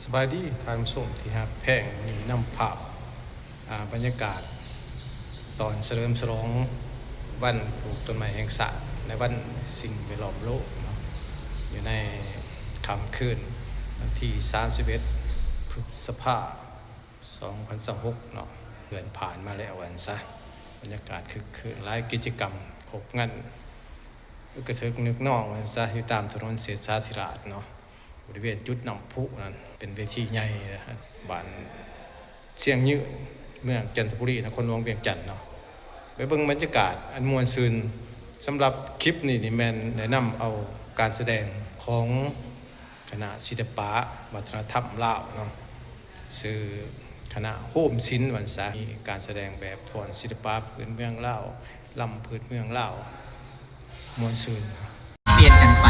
ສະບາຍດີທ່ານຜູ້ຊົມທີ່ຮັກແພງ, ນີ້ນຳພາບ ອາ ບັນຍາກາດຕອນສະເຫຼີມສະຫຼອງວັນປູກຕົ້ນໄມ້ແຫ່ງຊາດ ໃນວັນສິ່ງແວດລ້ອມໂລກເນາະ, ຢູ່ໃນຄ່ຳຄືນວັນທີສາມສິບເອັດ ພຶດສະພາ ສອງພັນຊາວຫົກເນາະ, ເດືອນຜ່ານມາແລ້ວວ່າຊັ້ນຊະ. ບັນຍາກາດຄຶກຄື້ນ, ຫຼາຍກິດຈະກຳ, ຄົບງັນ ອຶກກະທຶກນຶກນອງວ່າຊັ້ນຊະ, ຢູ່ຕາມຖະໜົນເສດສາທິລາດເນາະ, ບໍລິເວນຈຸດນ້ຳພຸນັ້ນເປັນເວທີໃຫຍ່ ບ້ານຊຽງຍືນ ເມືອງຈັນທະບູລີ ນະຄອນຫຼວງວຽງຈັນເນາະ. ໄປເບິ່ງບັນຍາກາດອັນມ່ວນຊື່ນ. ສຳລັບຄລິບນີ້ນີ້ແມ່ນໄດ້ນຳເອົາການສະແດງຂອງຄະນະສິລະປະວັດທະນະທຳລາວເນາະ, ຊື່ຄະນະໂຮມສິນວ່າຊັ້ນຊະ, ມີການສະແດງແບບຟ້ອນສິລະປະພື້ນເມືອງລາວ, ລຳພື້ນເມືອງລາວ ມ່ວນຊື່ນ. ປ່ຽນກັນໄປ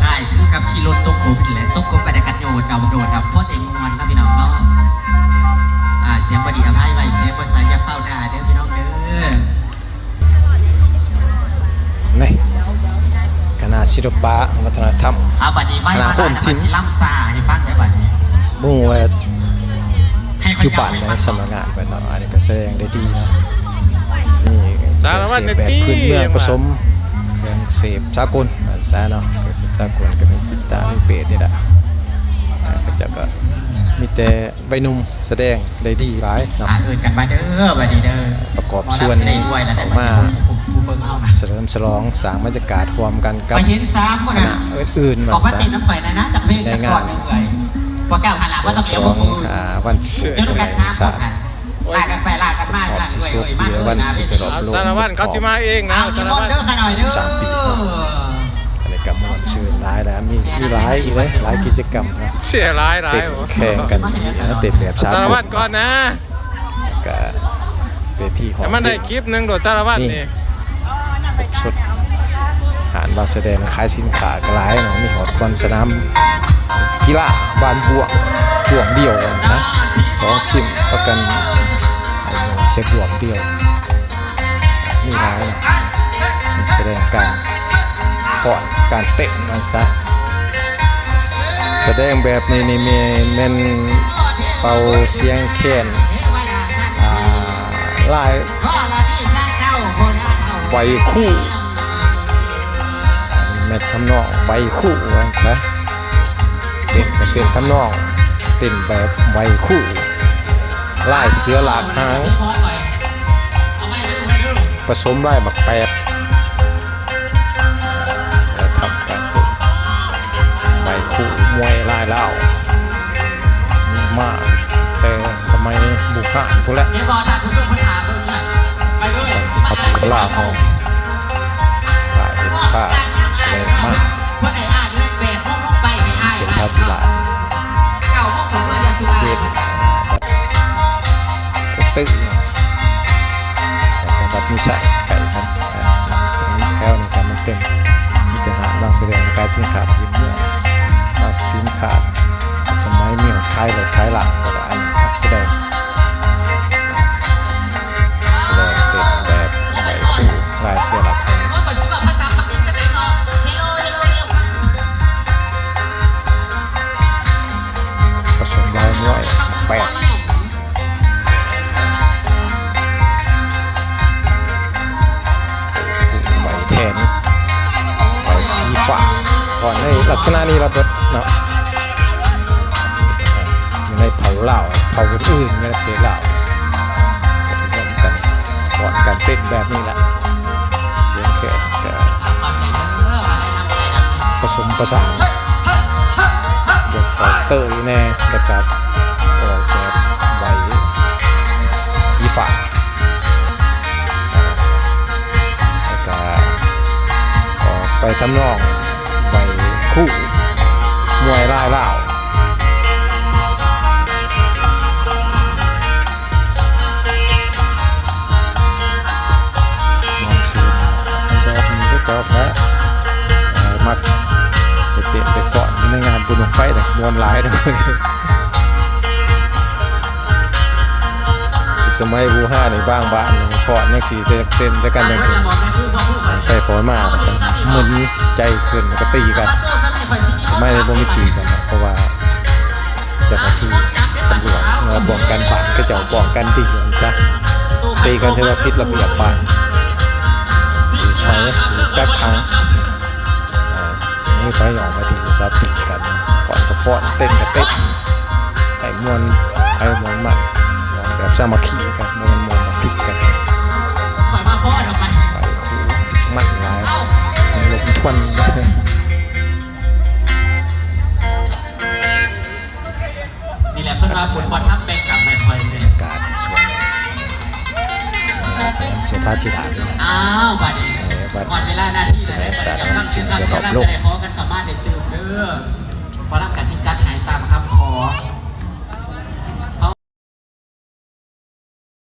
ຄ້າຍຄືກັບຂີ່ລົດຕົກຂົບນີ້ແຫຼະ, ຕົກຂົບໄປແລ້ວກໍໂດດເອົາ ໂດດເອົາ ພໍໄດ້ມ່ວນເນາະພີ່ນ້ອງເນາະ. ອາ ສຽງບໍ່ດີອະໄພໄວ້, ສຽງບໍ່ໃສຢ່າຟ້າວດ່າເດີພີ່ນ້ອງເດີ. ນີ້ ຄະນະສິລະປະວັດທະນະທຳ ອາ ບັດນີ້ໄວ້ ຄະນະໂຮມສິນ ຊິລຳຊາໃຫ້ຟັງເດີບັດນີ້. ບໍ່ຮູ້ວ່າ ໃຫ້ເຂົາເຈົ້າ ຢູ່ບ້ານໃດ ສຳນັກງານເພິ່ນເນາະ, ອັນນີ້ກໍສະແດງໄດ້ດີເນາະ. ມີສາລະວັດແບບພື້ນເມືອງປະສົມເຄື່ອງເສບສາກົນ ວ່າຊັ້ນຊະເນາະ, ເຄື່ອງເສບສາກົນກໍມີກີຕາ ມີເປດນີ້ລະ. ເຂົາເຈົ້າກໍມີແຕ່ໄວໜຸ່ມສະແດງໄດ້ດີຫຼາຍເນາະ, ເອີ້ນກັນມາເດີບັດນີ້ເດີ, ປະກອບສ່ວນເຂົ້າມາສະເຫຼີມສະຫຼອງ ສ້າງບັນຍາກາດຮ່ວມກັນກັບຄະນະອື່ນໆ ວ່າຊັ້ນ ໃນງານສະເຫຼີມສະຫຼອງ ອາ ວັນ ແຫ່ງຊາດ ລາກັນໄປລາກັນມາ ຄົບຮອບສີ່ສິບຫົກປີ ວັນສິ່ງແວດລ້ອມໂລກ ສາລະວັນເຂົາຊິມາເອງນະ ສາລະວັນ ສາມປີເນາະ. ອັນນີ້ກໍມ່ວນຊື່ນຫຼາຍແລ້ວ ມີ ມີຫຼາຍອີກເດ້ ຫຼາຍກິດຈະກຳເນາະ, ເສຍຫຼາຍໆ ເຕັ້ນແຂ່ງກັນ ເຕັ້ນແບບສາກົນ ສາລະວັນກ່ອນນະ. ກະເວທີຮອບ ມັນໄດ້ຄລິບໜຶ່ງໂດດ ສາລະວັນນີ້ ຄົບຊຸດ ຮ້ານວາງສະແດງ ຂາຍສິນຄ້າກໍຫຼາຍເນາະ, ມີຮອດບ່ອນສະໜາມກິລາ ບ້ານບວກ ບວກດຽວວ່າຊັ້ນຊະ, ສອງທີມປະກັນໃຫ້ໂຍນໃສ່ບວກດຽວ ມີຫຼາຍເນາະ, ສະແດງການຟ້ອນ ການເຕັ້ນວ່າຊັ້ນຊະ. ສະແດງແບບນີ້ນີ້ແມ່ນ ແມ່ນເປົ່າສຽງແຄນ ອາ ລາຍໄຫວ້ຄູ່, ແມ່ນທຳນອງໄຫວ້ຄູ່ວ່າຊັ້ນຊະ, ເຕັ້ນກໍເຕັ້ນທຳນອງ ເຕັ້ນແບບໄຫວ້ຄູ່ ລາຍເສືອລາກຫາງ ປະສົມລາຍໝາກແປດ ແລະ ທຳການເຕັ້ນໄຫວ້ຄູ່ມວຍລາຍລາວ ມີມາແຕ່ສະໄໝບູຮານພຸ້ນແຫຼະ. ເຂົາຖືກລາວເຮົາ ພາເຮັດພາສະແດງມາ ເສັນທາທິລາດ ເວດ ກົກຕຶກ ແຕ່ວັດມີໄຊ ໃກ້ກັນ ແຖວນີ້ກໍມັນເປັນ ມີແຕ່ຮ້ານວາງສະແດງ ຂາຍສິນຄ້າພື້ນເມືອງ ຂາຍສິນຄ້າສະໄໝ ມີຂາຍລົດຂາຍລາ ແລ້ວກໍອັນນີ້ການສະແດງ ສະແດງເປັນແບບໄຫວ້ຄູ່ ລາຍເສືອລາກຫາງ ປະສົມລາຍມວຍ ແປດ ໄຫວ້ແທນ ໄຫວ້ຜີຟ້າ ຟ້ອນໃນລັກສະນະນີ້ລະເບິດເນາະ ຢູ່ໃນເຜົ່າລາວ ເຜົ່າອື່ນໆ ໃນປະເທດລາວ ກໍລວມກັນຟ້ອນກັນເຕັ້ນແບບນີ້ລະ ສຽງແຄນກໍປະສົມປະສານ ບວກອອກເຕີຍແດ່ ແລ້ວກໍອອກແບບໄຫວ້ຜີຟ້າ ແລ້ວກະອອກໄປທຳນອງໄຫວ້ຄູ່ມວຍລາຍລາວ ມ່ວນຊື່ນແບບນີ້ຄືເກົ່າແຫຼະ ເອີ ມັກໄປເຕັ້ນໄປຟ້ອນຢູ່ໃນງານບຸນບັ້ງໄຟນະ ມ່ວນຫຼາຍເດ້. ສະໄໝບູຮານນີ້ ບາງບ້ານຟ້ອນຈັ່ງຊີ້ ເຕັ້ນໃສ່ກັນຈັ່ງຊີ້ ໄຟຟ້ອນມາ ແລ້ວກໍມຶນໃຈຂຶ້ນ ແລ້ວກໍຕີກັນ. ສະໄໝນີ້ບໍ່ມີຕີກັນ ເພາະວ່າ ເຈົ້າໜ້າທີ່ຕຳຫຼວດ ເອີ ປ້ອງກັນບ້ານ ເຂົາເຈົ້າປ້ອງກັນທີ່ຢູ່ຫັ້ນຊະ ຕີກັນຖືວ່າຜິດລະບຽບບ້ານ ຖືໄມ້ ຖືກັກຂັງ ເອີ ມີໄປຫຍັງກໍຖືວ່າຕີກັນ ຟ້ອນກໍຟ້ອນ ເຕັ້ນກໍເຕັ້ນ ໃຫ້ມ່ວນໃຜມ່ວນມັນ ມ່ວນແບບສາມັກຄີກັນ ບໍ່ແມ່ນມ່ວນແບບຜິດກັນ ຂ້ອຍມາພໍດອກໄມ້ ໄປຄູມັນຫຼາຍ ລົມທວນ. ນີ້ແຫຼະເພິ່ນວ່າບຸນບໍ່ທຳແບ່ງກຳໃຫ້ຂ້ອຍເດ້ ການຊ່ວງ ເອີ ເສດຖາທິດາດເນາະ ອ້າວ ບາດນີ້ ເອີ ບັດຮອດເວລາໜ້າທີ່ແລ້ວເດ້ ບັດຢາກຟັງເສຍງຄຳເສຍລຳກະໄດ້ຂໍກັນເຂົ້າມາໄດ້ຕື່ມເດີ ໝໍລຳກະຊິຈັດໃຫ້ຕາມ